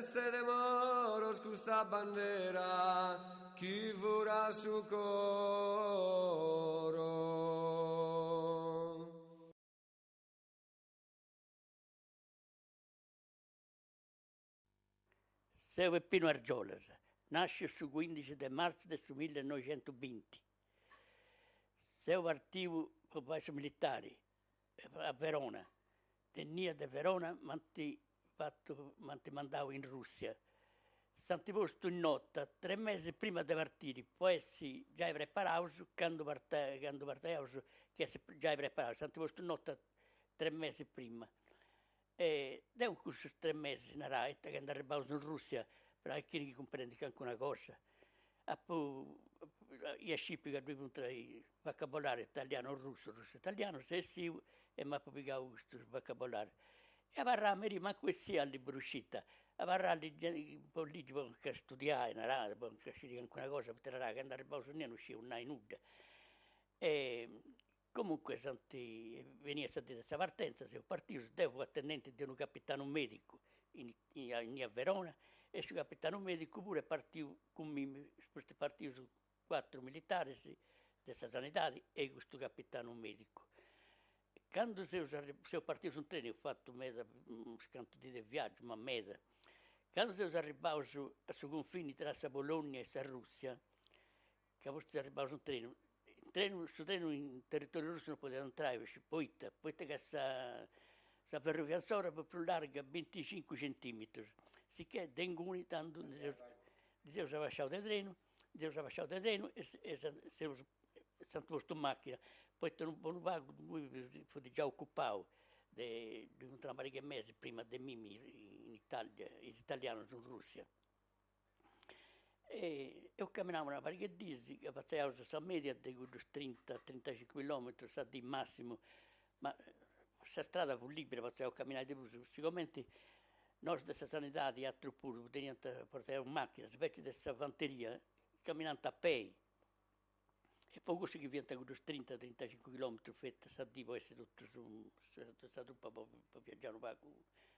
Est de moros custa bandera chi furat su coro. Seu Peppinu Argiolas, nasciu su cuindixi de martzu de su millinoixentubinti. Seu partiu po fai su militari a Verona, de innia de Verona m'ant fatu m'ant mandau in Russia. S'ant postu in nota tres mesis prima de partiri po essi giai preparaus candu candu parteiaus chi essi giai preparaus, s'ant postu in nota tres mesis prima E deu in cussus tres mesis narà, ita candu arribbaus in Russia, però a chini chi cumprendit cancuna cosa, apu ia scipiu ca ddui funt vocabolarius italianu russu, russu italianu, seu essiu e m'apu pigau custus vocabolarius. E abarrà merì, mancu 'essia a libruscita, abarrà a ligi po ligi po nca studiai, narà, po nca sciri cancuna cosa, poita narà, candu arribbaus innia no sciu nai nudda. E Comunque s'ant benia sa dì de sa partenza, seus partius, deu fui atendenti de unu capitanu medicu in innia a Verona e su capitanu medicu puru est partiu cun mimi, funt partius cuatru militaris de sa sanidadi e custu capitanu medicu. Candu seus seus partius in trenu, eus fatu meda unus cantu diis de viaggiu, ma meda, candu seus arribbaus a su cunfini tra sa Polonia e sa Russia, ca pustis arribbaus in trenu, in trenu, su trenu in territoriu russu non podiat intrai, poita, poita ca sa sa ferrovia insoru fut prus larga binticincu centimetrus, sicchè de inguni tandu ndi seus ndi seus abasciaus de trenu, ndi seus abasciaus de trenu e e seus s'ant postu in macchina, poita unu bonu pagu inguni fut giai ocupau de ddui funt una pariga 'e mesis prima de mimi in Italia, is italianus in Russia E eus caminau una pariga 'e dis, ca fatziaus sa media de cuddus trinta, trintacincu chilometrus sa dì massimu, ma sa strada fut libera, potziaus caminai de prus, sigomenti nosu de sa sanidadi e aterus puru teniant, portaiaus machinas, inveci de sa fanteria caminant a pei, e po cussu chi fiant cuddus trinta, trintacincu chilometrus feti sa dì po essi totus sa truppa po viaggiai unu pagu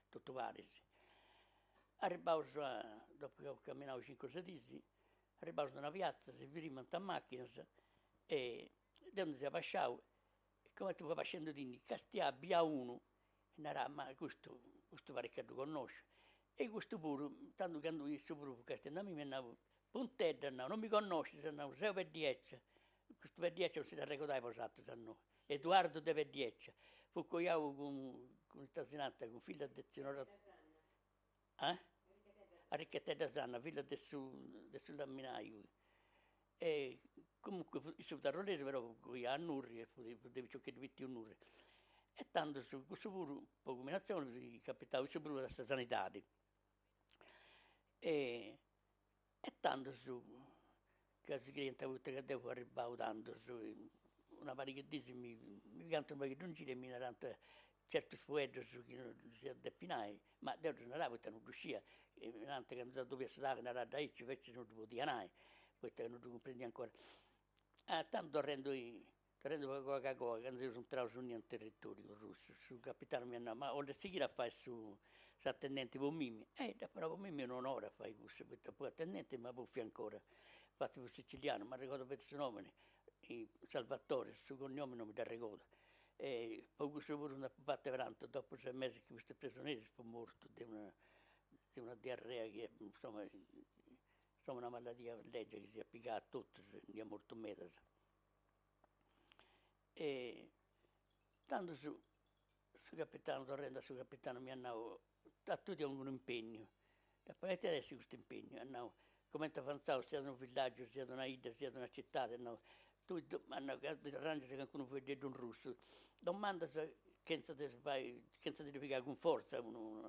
totu paris. Arribbaus a, dopu chi eus caminau cincu o ses dis, arribbaus in una piazza, si frimant is machinas e deu ndi seu abasciau e cumenti fua abascendudindi castià bia unu e narà, ma custu, custu parit ca ddu connosciu e custu puru, tandu candu issu puru fut castiendi a mimi at nau Puntedda at nau, non mi connoscis, at nau, seu Peddieccia, custu Peddieccia non si dd'arregodais bosatrus a no, Eduardu de Peddieccia, fut coiau cun, cun ita si nant, cun filla de tziu Nora, eh? Arrichetedda Sanna, filla de su de su laminaiu, e comunque fut, issu fut arrolesu però fut coiau a Nurri e fut de piciocheddu pitiu in Nurri, e tandus cussu puru po cumbinatzioni fut capitau issu puru a sa sanidadi E e tandus ca si creiant poita ca deu fui arribbau tandus, una pariga 'e dis mi mi pigant unu pagheddu in giru e mi narant certus fueddus chi non ddus ia depi nai, ma deu ddus narà poita non ddu scidia, e mi narant candu t'atobias su tali naraddu aici, invecias non ddu podia nai, poita ca non ddu cumprendia ancora. Tandu torrendu Torrendu a coa a coa, candu seus intraus innia in territoriu russu, su capitanu m'iat nau, ma 'olis sighiri a fai su s'atendenti po mimi? Eh, dd'apu nau, po mimi est un'onori a fai cussu, poita fui atendenti ma fui ancora, infati fut sicilianu, m'arregodu feti su nomini, Salvatore, su cognomi non mi dd'arregodu. E po cussu puru nd'apu fatu 'e prantu, dopu ses mesis chi fustis presoneris fut mortu de una de una diarrea chi insoma insoma una maladia legia chi s'iat pigau a totus e nd'iat mortu medas. E tando su su capitanu, torrendi a su capitanu, m'iat nau, a tui ti 'ongu unu impegnu, dd'apu nau, ita at essi custu impegnu, at nau, cumenti avanzaus siat unu villaggiu, siat una 'idda, siat una citadi, at nau, tui at nau, candu t'arrangias calincunu fueddeddu in russu, domandas chentza de si fai, chentza de ddu pigai cun fortza unu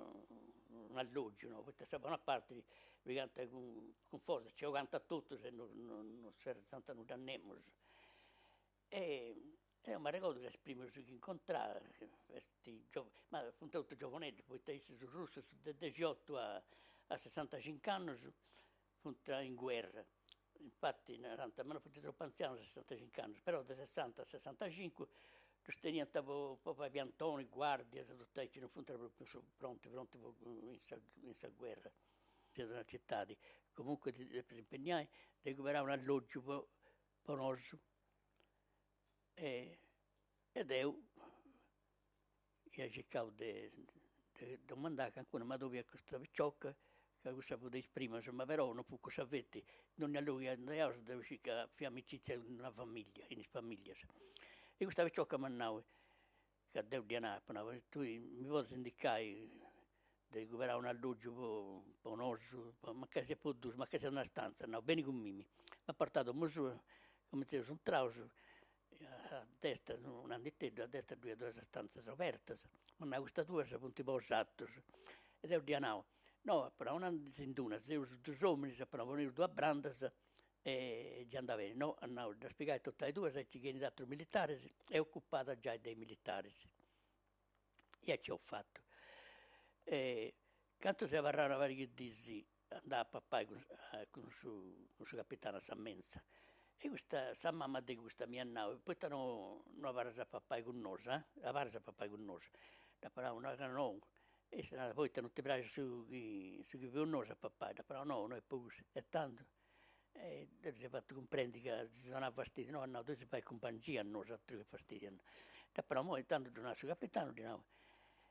un'alloggiu, no, poita sa bona parti pigant cun cun fortza, nci 'ogant a totus e non non sertzant nudda a nemus. E deu m'arregodu ca is primus chi incontrà est ma funt totus giovoneddus, poita issus russus de dexiotu a a sessantacinc'annus funt in guerra, infati narant, ma non funt tropu anzianus a sessantacinc'annus, però de sessanta a sessantacincu ddus teniant po po fai piantonis, guardias, totu aici, non funt propriu pronti pronti po in sa in sa guerra. Siat una citadi, comunque ti depis impegnai de cuberai un'alloggiu po po nosu. E e deu ia circau de de domandai a cancunu, ma ddu fiat custa picioca, ca cussa fut de is primas, ma però non fut cussa feti, dònnia logu chi andaiaus deu circà, fia amicizia cun una familia, in is familias. E custa picioca m'at nau ca deu dd'ia nau, apu nau, tui mi podis indicai de cuberai un'alloggiu po po nosu, mancai siat po dus, mancai siat una stanza, at nau, beni cun mimi. M'at portau a domu sua, cumenti seus intraus, a destra un'anditeddu, a destra ddu iat duas stanzas obertas, m'at nau custas duas funt po bosatrus, e deu dd'ia nau, no, apu nau, un'andis in d'una, seus dus ominis, apu nau, poneus duas brandas e già andat beni, no, at nau, ddas pigai totu e duas, aici chi 'enit atrus militaris, est ocupada giai de is militaris. E aici eus fatu. E cantu seu abarrau una pariga 'e dis andà a papai cun cun su cun su capitanu a sa mensa e custa sa mama de custa m'iat nau, poita no no abarras a papai cun nosu, ah, abarras a papai cun nosu. Dd'apu nau, no ca no, e issa narat, poita non ti praxit su chi su chi feus nosu a papai, dd'apu nau, no, no est po cussu, e tando E deu ddis ia fatu cumprendi ca ddis donat fastidiu, no at nau, tui si fais cumpangia a nosu, atru che fastidiu at nau. Dd'apu nau, imoi tandu ddu nau a su capitanu, ddi nau,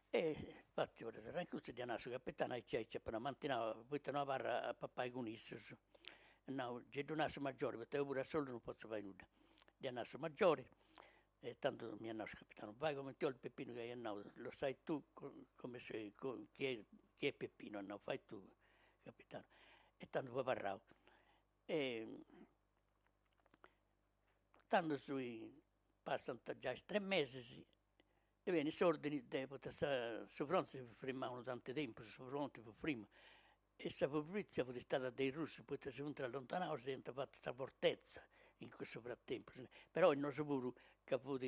e infati po dda serrai in curtzu dd'ia nau a su capitanu, aici aici apu nau, m'ant nau, poita no abarru a papai cun issus, at nau, gei ddu nau a su maggiori, poita deu puru a solu non potzu fai nudda. Dd'ia nau a su maggiori e tandu m'iat nau su capitanu, fai cumenti 'olis Peppinu ca iat nau, lo sai tu come sei, chi è chi è Peppino, at nau, fai tu capitanu. E tandu fui abarrau. E tandus passant giai is tres mesis e benit s'ordini de, poita sa su fronti si fut frimmau unu tanti tempus, su fronti fut frimu e sa furbitzia fut istada de is russus poita si funt allontanaus e iant fatu sa fortezza in cussu fratempus, però nosu puru ca fut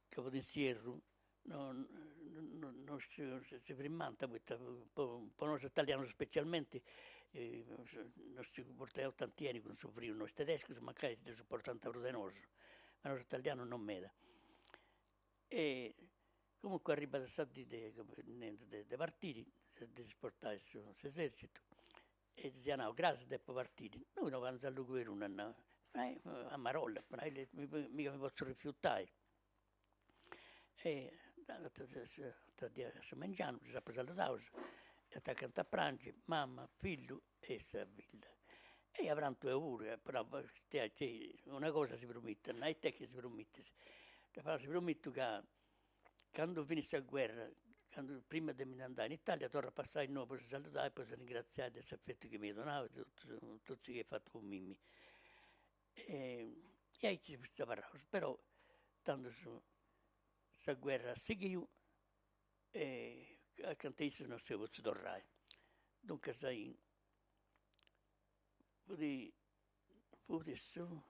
ca fut in s'ierru no no si frimmant poita po po nosu italianus specialmenti non si cumportaiaus tanti 'eni cun su frius, no is tedescus mancai si ddu suportant prus de nosu, ma nosu italianus non meda. E comunque arribat sa dì de de partiri, de si portai s'esercitu e ddis ia nau, cras depu partiri, innoi no abarras a logu perunu at nau, a marolla, miga mi potzu rifiutai E su mengianu ddus apu saludaus e atacant a prangi mama, fillu e sa filla. E ia prantu deu puru, apu nau, una cosa si promitu, nai ita est chi si promitis, dd'apu nau si promitu ca candu finit sa guerra, candu prima de mi nd'andai in Italia torru a passai innoi po si saludai e po si ringraziai de s'afetu chi m'eis donau e totu totu su chi eis fatu po mimmi. E aici seus abarraus, però tandus sa guerra at sighiu e acanta 'e issus non seu potziu torrai. Duncas fut fut su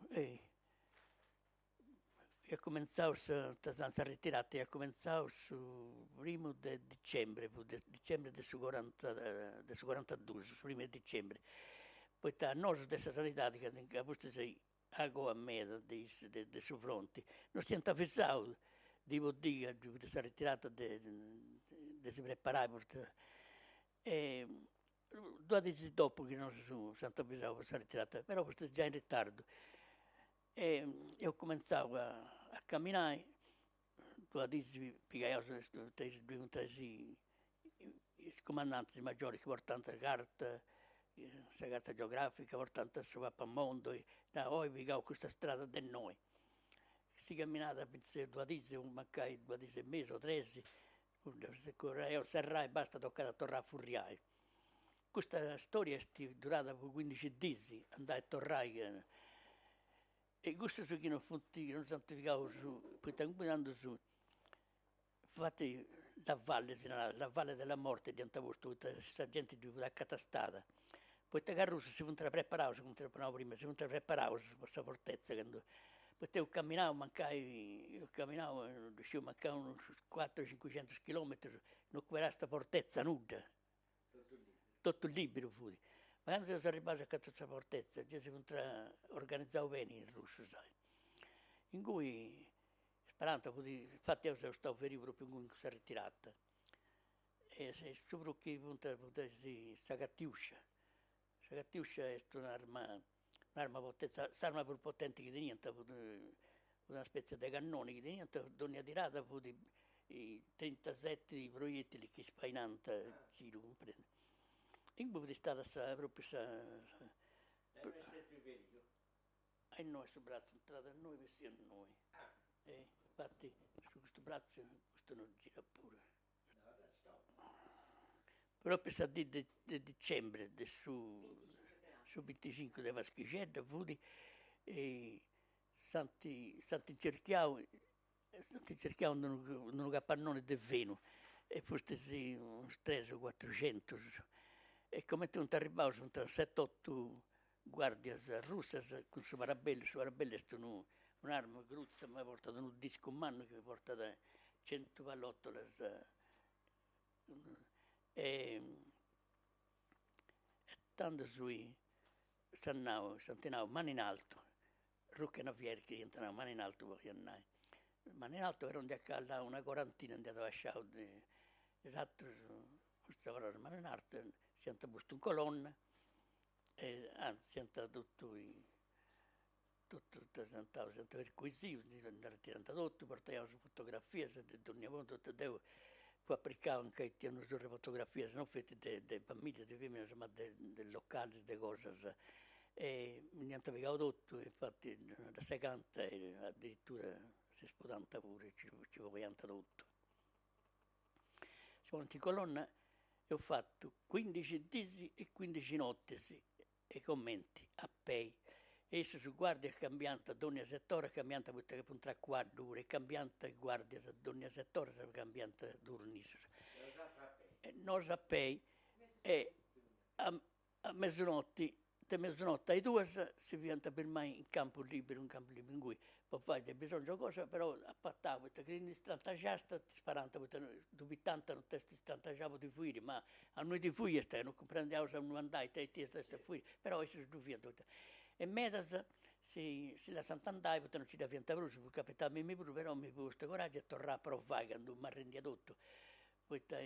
iat cumentzau sa sa ritirada iat cumentzau su primu de dicembre, fut dicembre de su coranta de su corantadus, su primu de dicembre, poita nosu de sa sanidadi ca pustis agoa meda de is de su fronti, nos iant avisau dì po dì ca ddu fut sa ritirada de de si preparai poita e duas diis dopu chi nosu s'ant avisau po sa ritirada, però fustis giai in ritardu E eus cumentzau a caminai, duas diis pigaiaus is cumandantis magioris chi portant sa carta, sa carta geografica, portant su mappamondo, nau, oi pigaus custa strada de innoi. Si caminat finzas a duas diis, mancai duas diis e mesu o tres, eus serrai, basta, tocat a torrai a furriai. Custa storia est durada po cuindixi dis, andai e torrai, e cussus chi non funt, chi non s'ant pigau su, poita ingunis infati la valle si narat, la valle della morte dd'iant postu poita sa genti ddui fut acatastada, poita ca is russus si funt preparaus, cumenti apu nau prima, si funt preparaus po sa fortezza candu, poita eus caminau mancai, eus caminau, ddu sciu, mancai unus cuatru cincucentus chilometrus, non cuberasta fortezza nudda Totu liberu fut. Ma candu seus arribaus acanta sa fortezza gei si funt organizaus beni is russus, sai. Ingui sperant fut, infati deu seu stau feriu propriu ingui in cussa ritirada. E su prus chi funt funt sa Katiuscia, sa Katiuscia est un'arma un'arma potenti, s'arma prus potenti chi teniant fut una spètzia de cannoni chi teniant, dònnia tirada fut trintaseti proietili chi spainant in giru, cumprendi. Inguni fut istada sa propriu sa E no est stètiu feriu? A innoi su bratzu intrat innoi bessiat innoi. E infati su custu bratzu custu no girat puru. Propriu sa dì de de dicembre de su su binticincu de Paschixedda fut s'ant s'ant incerchiau s'ant incerchiau in unu in unu capannoni de fenu e fustis unus tres o cuatruxentus e cumenti funt arribbaus funt seti otu guardias russas cun su parabellu, su parabellu est unu un'arma crutza ma portat unu discu mannu chi portat centu pallotolas e e tando s'at nau, s'ant nau mani in alto, ruke navierk iant nau, mani in alto boliat nai, mani in alto però nd'iat callau una corantina nd'iat abasciau de is aterus, custas paraulas mani in alto, s'iant postu in colonna e anzi s'iant totu totu presentau, s'iant perquisiu, ndi nd'arretirant totu, portaiaus fotografias de dònnia puntu, totu, deu fua apricau a nca 'etia unu surr'e fotografias, non feti de de familias, de feminas, ma de de localis, de cosas, e mi nd'iant pigau totu, infati dda segant e adiritura si spudant puru e nci bogaiant totu. Si ponint in colonna, eus fatu cuindixi dis e cuindixi notis E comenti, a pei. E issus guardias cambiant dònnia set'oras cambiant poita ca funt a cuaddu puru e cambiant is guardias dònnia set'oras cambiant turnu issus. E nosu a pei e a mesunotti, de mesunotti a is duas si fiant firmai in campu liberu, in campu liberu ingui po fai de bisongiu o cosa, però apatau poita chi ti ndi strantaxasta ti sparant poita dubitanta no t'est strantaxau po ti fuiri, ma A innui ti fuiast ca non cumprendiaus a innui andai, ita ita est a fuiri, però issus ddu fiant poita e medas si si lassant andai poita non nci dda fiant prus, fut capitau a mimmi puru, però mi fui postu coraggiu e torrà a provai candu m'arrendia totu, poita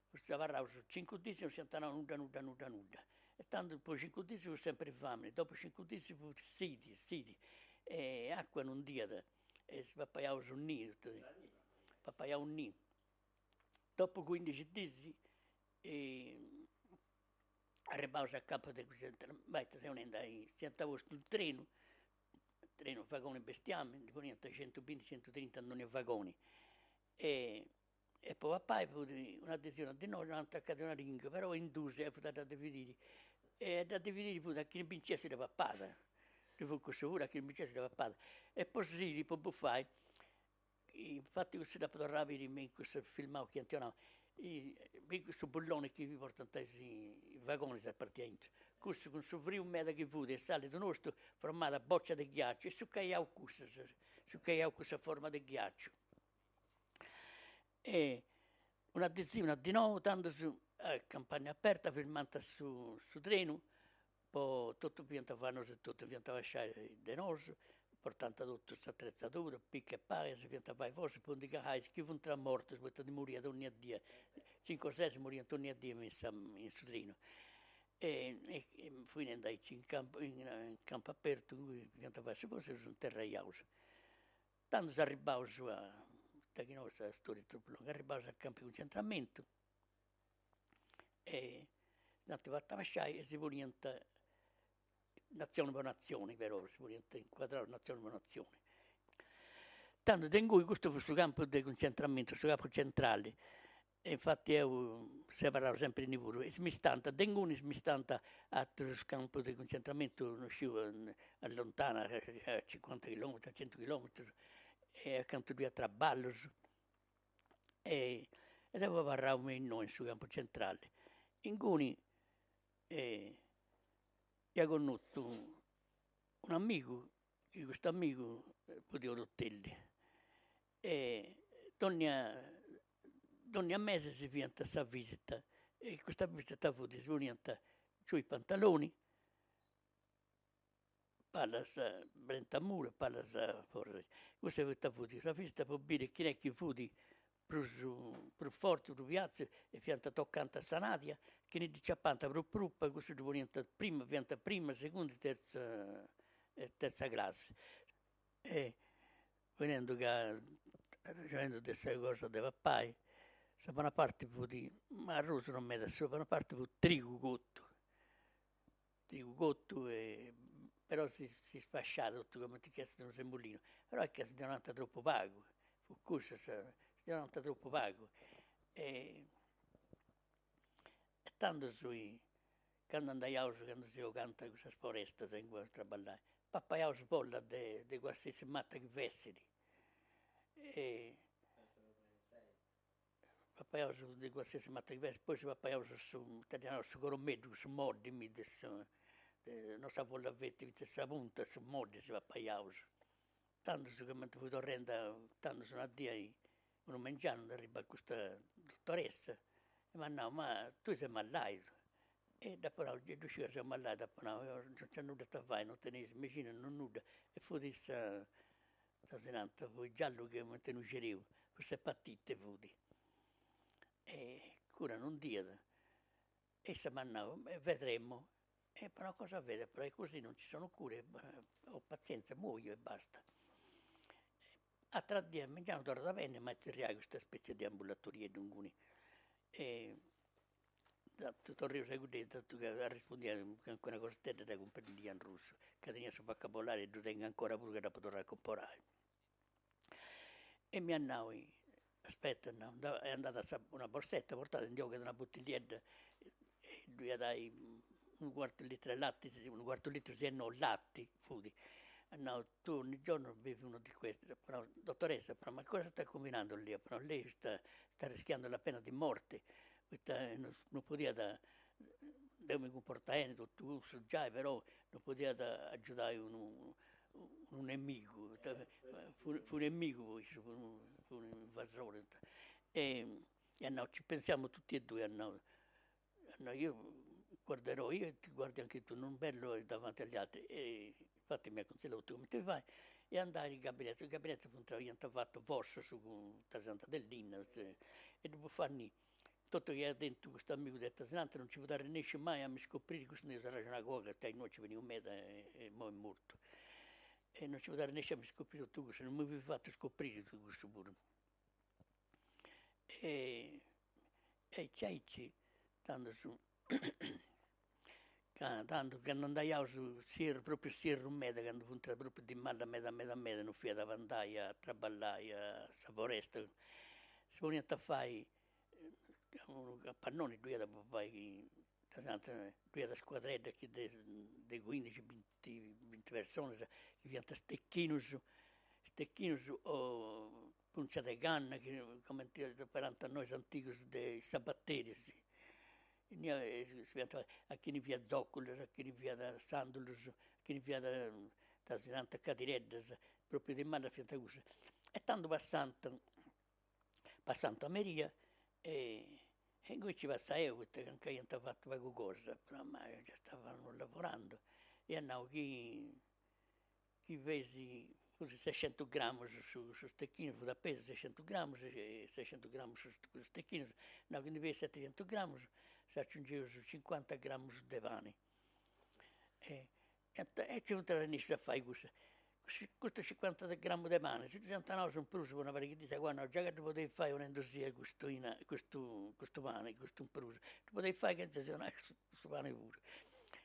fustis abarraus cincu dis e non s'iant nau nudda nudda nudda nudda e tandu po cincu dis fut sempri famini, dopu cincu dis fut sidi sidi e acua non nd'iat e si papaiaus su nì, papaiaus nì Dopu cuindixi dis arribbaus a campu de cuncentramentu, ita seu nendi, s'iant postu unu trenu, trenu vagoni bestiamini, ndi poniant centubinti centutrinta in dogna vagoni e e po papai fut una dì sì una dì no donant a cada una ringa, però in dus e fut a dda dividiri e a dda dividiri fut a chini binciat si dda papat, ddi fut cussu puru a chini binciat si dda papat e po sidi po bufai Infati cussu dd'apu torrau a biri me in cussu filmau chi ant 'onau, me cussu bulloni chi portant is vagonis a parti aintru, cussu cun su friu meda chi fut e s'alidu nostu format boccia de ghiacciu e sucaiaus cussas, sucaiaus cussa forma de ghiacciu. E una dì sì una dì no, tandus a campagna aperta firmant su su trenu Po totu fiant fai nosu etotu, fiant abasciai de nosu, portant totu s'atretzadura, pica e pala, si fiant fai fossus po ndi cassai is chi funt mortus, poita ndi moriat dònnia dia, cincu o ses moriant dònnia dia me in sa in su trenu. E fui nendi aici, in campu in campu apertu inguni fiant fai su fossu e ddus interraiaus. Tandus arribbaus a, poita chi no sa storia est tropu longa, arribbaus a campu 'e cuncentramentu E dd'ant fatu abasciai e si poniant natzioni po natzioni però, si poniant incuadraus natzioni po natzioni. Tandu de ingui custu fut su campu de cuncentramentu, su campu centrali, e infati deu seu abarrau sempri innì puru, e smistànt, de inguni smistànt a aterus campus de cuncentramentu, no sciu, a lontana, a cincuanta chilometrus, a centu chilometrus, e acantu ddu iat traballus E deu fui abarrau me innoi in su campu centrali. Inguni ia connotu un'amigu, chi custu amigu fut de Orotelli e dònnia dònnia mesi si fiant sa visita e custa visita fut, si poniant giù i pantaloni Palas Brenta Mura, palas foras. Cussa poita fut sa visita po biri chini est chi fut. Prus prus forti, prus biatzu e fiant tocant sa nadia, chini ddi ciapant prus prupa cussu ddu poniant prima, fiant prima, segunda e terza e terza classi. E benendu ca arrexonendu de sa cosa de papai, sa bona parti fut, ma arrosu non meda, sa bona parti fut trigu cotu, trigu cotu e però si si sfasciat totu cumenti chi essit unu semolinu, però est ca si donant tropu pagu, fut cussa sa, si donant tropu pagu e e tandus candu andaiaus, candu si 'ogant cussas forestas inguni a traballai, papaiaus folla de de qualsiasi mata chi fessit e Papaiaus de qualsiasi mata chi fessit, poi si papaiaus su, ita ddi naraus, su coromeddu, cussu moddi mi de su, no sa folla feti, finzas sa punta, su moddi si papaiaus. Tandus cumenti fui torrendi, tandus una dì, unu mengianu nd'arribat custa dottoressa e m'at nau, ma tui ses mallaidu? E dd'apu nau, gei ddu sciu ca seu mallaidu, apu nau, non nc'est nudda ita fai, non teneis mexina, non nudda, e fut sa Ita si nant, fui giallu cumenti unu cereu, fut s'epatite fut. E cura non nd'iat. E issa m'at nau, vedremo. E apu nau, cosa vede, però è così, non ci sono cure, ho pazienza, muoio e basta. Atera dì a mengianu torrat a benni e m'at zerriau custa spezia de ambulatorieddu inguni. E Torreus a cuddeis totu ca arrespundiat calincuna cositedda dda cumprendia in russu, ca tenia su vocabolariu e ddu tengu ancora puru ca dd'apu torrau a comporai. E m'iat nau, aspetta, nau, e andat a sa una borsetta portat e ndi 'ogat una butilliedda e ddu iat ai unu cuartu litru 'e latti, unu cuartu litru sì e no latti fut, at nau, tu ogni giorno bevi uno di questi, apu nau, dottoressa, apu nau, ma cosa sta combinando lei, apu nau, lei sta sta rischiando la pena di morte, poita non podiat, deu mi cumportaia beni totu cussu giai, però non podiat agiudai unu unu nemigu, fut unu nemigu po issu, fut unu invasori e at nau ci pensiamo tutti e due, at nau, at nau io guarderò io e ti guardi anche tu, non bello davanti agli altri e infatti mi at consigliau totu cumenti fai e andai in gabinetto, in gabinetto funt iant fatu fossus cun tasanta de linna e ddu bufai Totu chi ia tentu custu amigu de Tasinanta non nci fut arrennesciu mai a mi scopriri custu nd'eus arraxonau agoa ca innoi nci beniu meda e imoi est mortu. E non nci fut arrennesciu a mi scopriri totu cussu, non mi fui fatu scopriri totu cussu puru. E aici aici, tandus Ca tandu candu andaiaus s'ierru, propriu s'ierru meda, candu funt propriu dimanda meda meda meda, non fiat po andai a traballai a sa foresta, si poniant a fai unu capannoni ddu iat po fai, ddu iat scuadreddas chi de de cuindixi binti binti personas chi fiant stechinus, stechinus o puncia de canna chi cumenti operant nois antigus de is sabateris Innia si fiant a chini fiat zocculus, a chini fiat sandulus, a chini fiat ita si nant cadireddas, propriu dimandas fiant cussas. E tandu passant, passant a meria e inguni nci passai 'eu poita ca nc'aiant fatu pagu cosa, però ma già stavano lavorando, e iat nau chi chi feis fut sescentus gramus su su stecchinu fut a pesu sescentus gramus e sescentus gramus su stecchinu, nau chi ndi feis seticentus gramus s'aciungeus cincuanta gramus de pani. E e nci funt arrennescius a fai cussa, custus cincuanta gramus de pani si ddus iant 'onaus in prus po una pariga de dis agoa nau giai ca ddu podeis fai 'onendusì custu custu custu pani custu in prus, ddu podeis fai chentza si 'onai su pani puru.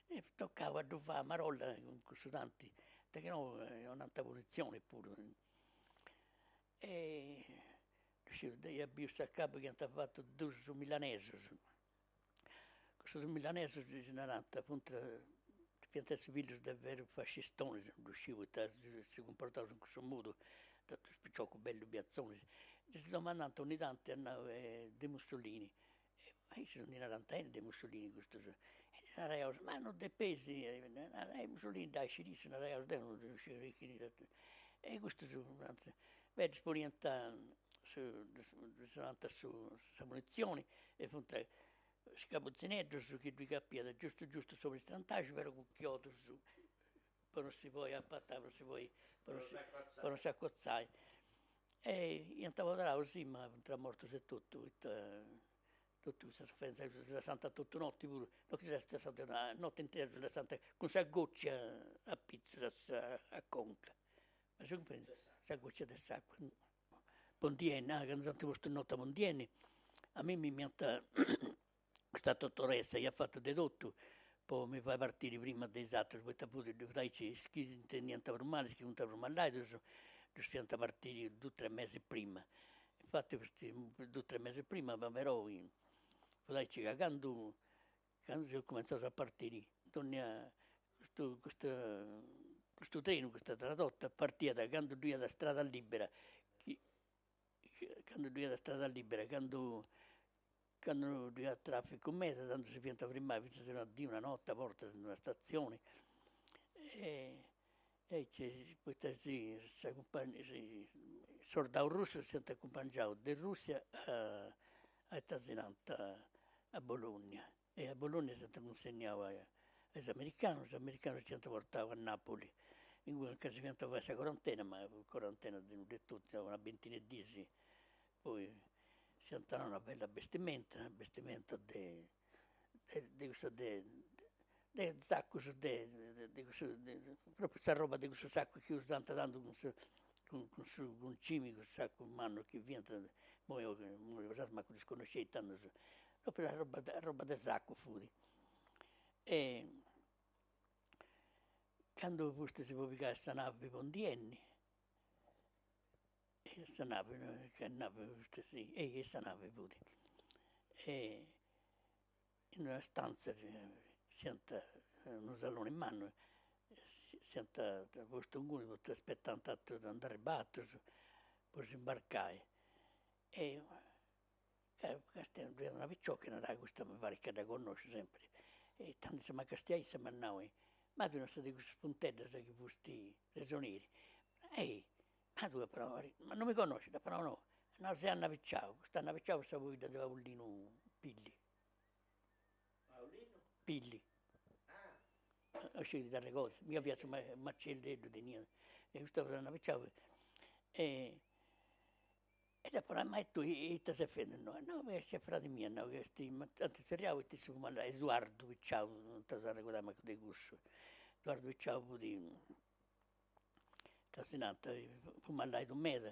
E tocau a ddu fai a marolla cun cussu tanti, de chi no 'onant punizioni puru. E ddu sciu, deu ia biu s'acabu chi iant fatu dus milanesus, cussus dus milanesus ddis narant, funt, depiant essi fillus de verus fascistonis, non ddu sciu poita si cumportaus in cussu modu, dus piciocus bellus biatzonis, ddis domandant ogni tanti, at nau, de Mussolini Ma issus ndi narant beni de Mussolini custus. E ddis naraiaus, ma non depeis, e Mussolini dda scit issu, naraiaus deu non ddu sciu chini fiat. E custus narant, beh ddis poniant su ddis donant su sa punizioni e funt scabutzineddus chi ddui capiat giustu giustu s'omini istrantaxu però cun chiodus po non si podi apatai, po non si podi po non si acotzai. E iant apoderau sì, ma funt mortus e totu, poita totu cussa sufferenza, ddus lassant a totu noti puru, no chi ddus lassant una noti intera ddus lassant cun sa goccia apitzus a conca, ma si cumprendit, sa goccia de s'acua. Po ndi 'enni, ah candu s'ant postu in nota po ndi 'enni, a mimmi m'iant Custa dotoressa iat fatu de totu po mi fai partiri prima de is aterus, poita fut fut aici, is chi intendiant prus mali, is chi funt prus malaidus, ddus fiant partiri dus tres mesis prima. Infati dus tres mesis prima, ma però fut aici ca candu candu seus cumentzaus a partiri, dònnia custu custu custu trenu, custa tradotta partiat candu ddu iat strada libera, chi candu ddu iat strada libera, candu Candu ddu iat tràficu meda, tandu si fiant frimai fintzas una dì, una notti, a bortas in una statzioni e aici, poita si sa cumpagnia is sordaus russus s'iant acumpangiau de Russia a a ita si nant a Bologna e a Bologna s'iant cunsenniau a is americanus, is americanus nc'iant portau a Napoli, inguni a ca si fiant fai sa corantena, ma corantena de nudda e totu, una bintina 'e dis Poi s'iant donau una bella bestimenta, una bestimenta de de cussa de de sacus de de cussu propriu sa roba de cussu saccu chi usant tandu cun su cun su concimi, cussus sacus mannus chi fiant, imoi imoi bosatrus mancu ddus connosceis tandus, propriu arroba arroba de saccu fut. E candu fustis po pigai sa navi po ndi 'enni E sa navi, ca navi fut si, e sa navi fut. E in una stanza s'iant, unu saloni mannu, s'iant postu inguni poita aspetant aterus, nd'ant arribau aterus po s'imbarcai. E castiai, ddu iat una picioca e narat, custa mi parit ca dda connosciu sempri. E tandus m'at castiau issa e m'at nau, ma tui non ses de cussas punteddas chi fusti presoneri? Ehi Ma tue però, ma non mi connosci? Dd'apu nau no. No, seu Anna Picciau, custa Anna Picciau fut sa pobidda de Paulinu Pilli. Paulinu? Pilli. Ah. Non sciu chi t'arregodis, miga fiat su macelleddu teniat, e custa fut Anna Picciau e e dd'apu nau, ma e tui ita ses fendi innoi? No, nc'est fradi miu, at nau chi est, m'ant zerriau poita issu fut malaidu, Eduardu Picciau, non t'as arregodai mancu de cussu, Eduardu Picciau fut Ita si nant, fut malaidu meda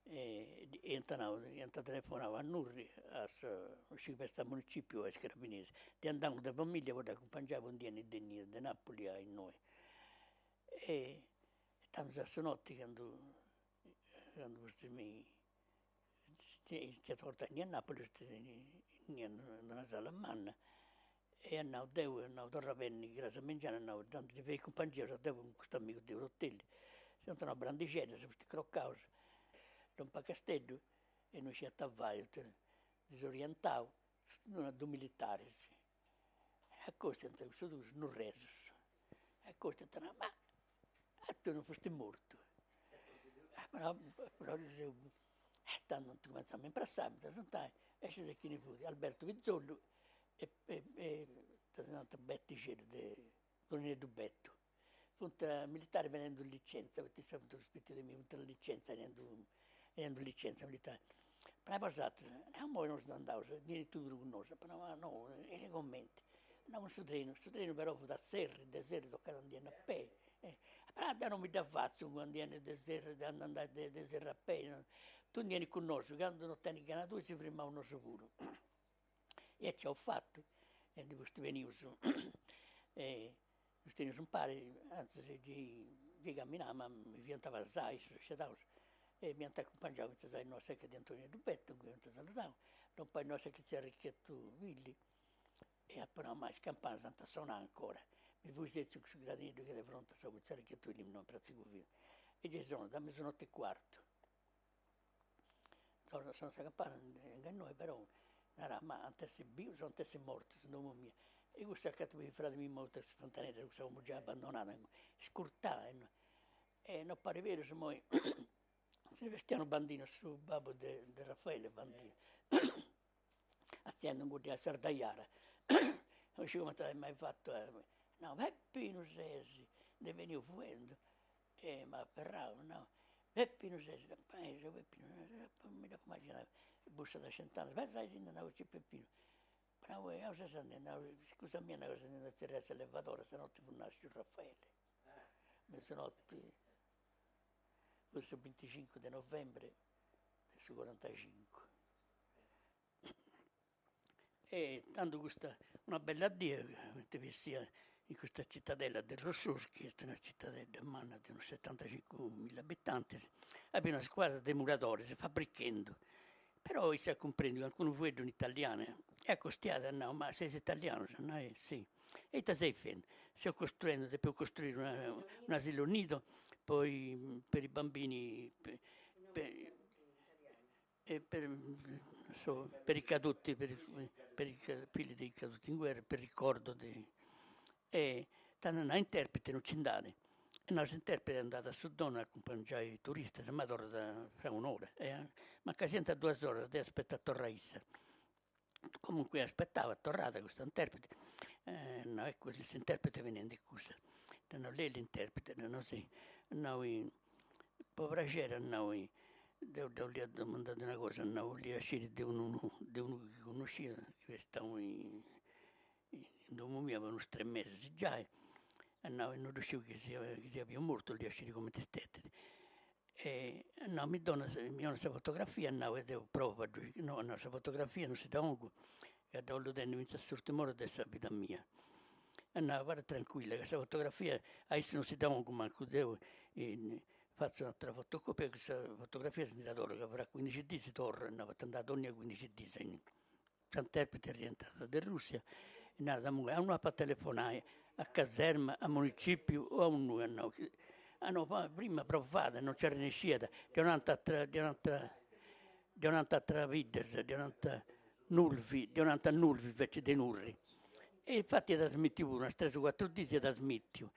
e iant nau, iant telefonau a Nurri, a sa, non sciu chi est a municipiu o a is carabineris, dd'iant nau de familia po dd'acumpangiai po ndi 'enni de innia, de Napoli a innoi. E tandus a su noti candu candu pustis mi nc'iant portau innia a Napoli, innia in una sala manna E at nau, deu, at nau, torru a benni cras a mengianu, at nau, tanti ddi fei cumpangia, deu cun custu amigu de Orotelli, si ant donau prandixedda, seus crocaus, lompu a Casteddu e no sciiat ita fai, disorientau, una dus militaris, e acostiant cussus dus nurresus, acostiant e nant, ma a tui non fusti mortu? Però seu E tando ant cumentzau a m'imprassai, a mi presentai, e scisi chini fut, Alberto Pizzollu e e ita si nant Bettixeddu de Tonineddu Bettu. Funt militaris benendu in licenza, poita issus funt prus piticus de mei, funt in licenza 'enendu 'enendu in licenza militari. Ma bosatrus, no imoi nosu andaus, beni tui puru cun nosu, apu nau, ma no, e comenti, andaus cun su trenu, su trenu però fut a Serri, de Serri tocat a ndi 'enni a pei, Però deu non mi dda fatzu a ndi 'enni de Serri, de andai de Serri a pei, tui ndi 'enis cun nosu, candu no tenis gana tui si frimaus nosu puru. E aici eus fatu, e ndi fusti benius e fusti benius impari, antzis gei gei camminà ma mi fiant pasai issus scedaus e m'iant acumpangiau fintzas a innoi a s'eca de Antonineddu Bettu, inguni m'iant saludau, lompu a innoi a s'eca de tziu Arrichettu Pilli E apu nau, ma is campanas ant a sonai ancora. Mi fui setziu in cussu gradineddu chi est de fronti a sa domu de tziu Arrichettu Pilli innoi in Pratza Cuvinu. E gei sonat a mesunotti e cuartu. Torrat a sonai sa campana a innoi però narà, ma ant essi bius o ant essi mortus in domu mia. E cussu acanta biviat fradi miu imoi totu is funtaneddas, cussa domu giai abbandonada, iscurtà e no parit berus imoi Sebastiano Bandinu, su babbu de Raffaele Bandinu Artziendu inguni a Sarda Jara, non sciu cumenti at mai fatu, nau, Peppinu ses, nd'est beniu fuendu e m'at aferrau, nau. Peppinu ses, seu Peppinu, mi dd'apu imaginau, bussat a cent'annus, pesai·si·ndi, nau tziu Peppinu, nau aundi ses andendi, nau scusa mia, nau seu andendi a tzerriai sa levadora, stanotti fut nasciu Raffaele, mesunotti, fut su binticincu de novembre de su corantacincu. E tandu custa, una bella dì, cumenti bessia in custa citadella de Rossoschi, est una citadedda manna de unu setantacincumilla abitantis, at biu una scuadra de muradoris fabbrichendu, però issa at cumprendiu calincunu fueddu in italianu e acostiat e at nau, ma seis italianus? At nau, sì. E ita seis fendi? Seu costruendu, depeus costruiri un asilo nido poi per i bambini per E per per i caduti, per per i figli dei caduti in guerra, per ricordo de. E tando nau interprete non ci nd'at, e nau s'interprete andat a su dono a acumpangiai i turistas, ma torrat fra un'ora, e mancai siant duas oras deu aspettu a torrai issa. Comunque aspettava, torrat custa interprete, e nau ecco s'interprete benendi cussa, dda nau lei l'interprete, dda nau sì, nau po praxeri at nau deu dda 'olia domandai una cosa, at nau 'olia sciri de unu de unu chi connosciat chi est stau in domu mia po unus tres mesis giai, at nau e no ddu sciu chi sia chi sia biu o mortu 'olia sciri cumenti stetit E nau mi donas mi 'onas sa fotografia, nau e deu provu a ddu no, nau sa fotografia non si dda 'ongu ca dda 'ollu tenni finzas a s'urtima ora de sa vida mia. E nau abarra tranquilla ca sa fotografia a issu non si dda 'ongu mancu deu fatzu un'atera fotocopia e cussa fotografia si ndi dda torru ca fra cuindixi dis torru, nau, poita andà donnia cuindixi dis innì. S'interprete est rientrada de Russia e narat a mui, aundi apu a telefonai, a caserma, a municipiu o aundi, at nau, ah no, prima provat e non nci arrennesciat, ddi 'onant atera ddi 'onant ddi 'onant ateras biddas, ddi 'onant Nulvi, ddi 'onant Nulvi invece de Nurri. E infati iat smitiu puru, unas tres o cuatru dis iat smitiu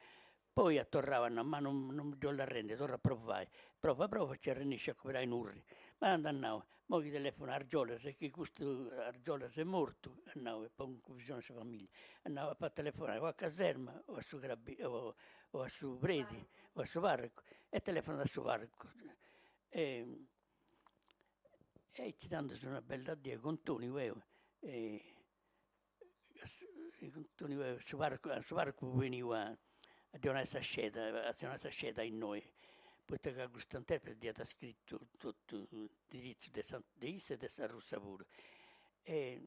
Poi at torrau a nai, ma non non mi ddu 'ollu arrendi, torru a provai. Prova prova nci arrennesciu a cuberai Nurri. Ma tando at nau, moi chi telefonu a Argiolas e chi custu Argiolas est mortu, at nau, e pongu in confusioni sa familia, at nau, apu a telefonai o a caserma o a su carabi o o a su predi o a su parrocu, e telefonat a su parrocu. E e aici tandus una bella dì cun Toni eo Su parrocu su parrocu fut beniu a a ddi 'onai sa sceda a si 'onai sa sceda innoi, poita ca custa interprete dd'iat scritu totu s'indiritzu de sa de issa e de sa russa puru. E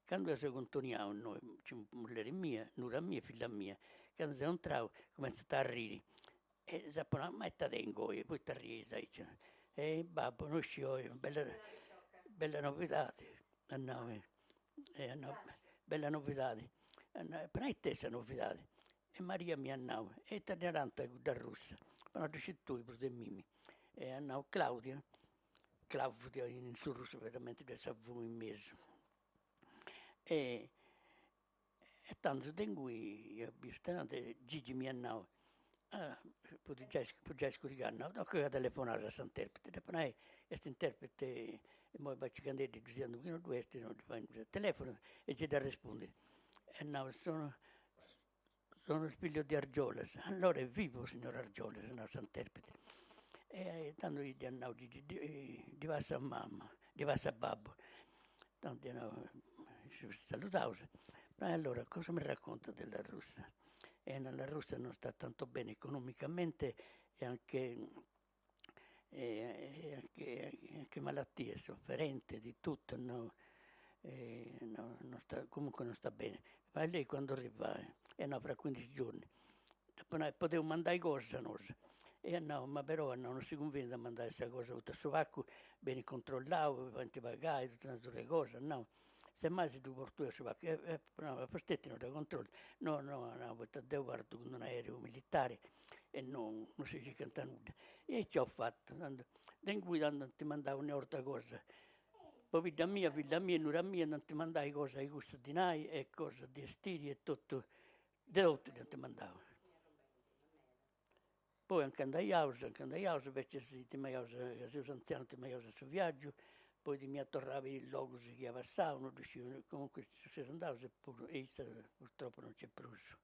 candu deu seu contoniau innoi nc'est mulleri mia, nura mia e filla mia, candu seu intrau cumenzat a arriri E dd'apu nau, ma ita tengu oi, poita arrieis aici? E babbu, no sciu oi, bella bella novidadi, at nau, e at nau, bella novidadi, at nau, apu nau it'est sa novidadi? E Maria m'iat nau, e ita ddi narant cudda russa? Apu nau ddu scis tui prus de mimi. E at nau Claudia, Claudia in su russu veramenti ddoi est sa V in mesu. E E tandus de ingui ia biu stenandi Gigi m'iat nau, ah fut giai fut giai scurigau, nau, tocat ca telefonaus a s'interprete, dd'apu nau, est interprete imoi bai circandeddi ddu siat chi no ddu est no ddi fait nudda, telefonat e gei dd'arrespundit, e nau, sono sono il figlio di Argiolas, allora è vivo signor Argiolas, at nau s'interprete, e tandus dd'iat nau Gigi, ddi passu a mama, ddi passu a babbu Tandu dd'iat nau, si saludaus, ma allora cosa mi racconta della russa? E la russa non sta tanto bene economicamente e anche e anche anche malattie, sofferente di tutto, no no non sta comunque non sta bene. Ma lei quando arriva? E nau fra quindici giorni. Dd'apu nau, podeus mandai cosa nosu? E at nau, ma però at nau, non si cunvenit a mandai sa cosa, poita su pacu benit controllau, faint pagai, totu una surra 'e cosas, at nau, semmai si ddu portu deu su pacu, e apu nau, fosteti no dda controllit, no no at nau, poita deu partu cun d'unu aereu militari e non non si circant nudda. E aici aus fatu, tandu, de ingui tandu ant mandau una 'orta cosa, pobidda mia, filla mia e nura mia nd'ant mandai cosa 'e cussa dinai e cosa de 'estiri e totu De totu dd'ant mandau. Poi a nche andaiaus, a nche andaiaus, invecias timaiaus ca seus antzianus timaiaus a su viaggiu, poi timia a torrai a biri is logus chi ia passau, no ddu sciu, comunque seus andaus e puru e issa purtroppo non nc'est prus.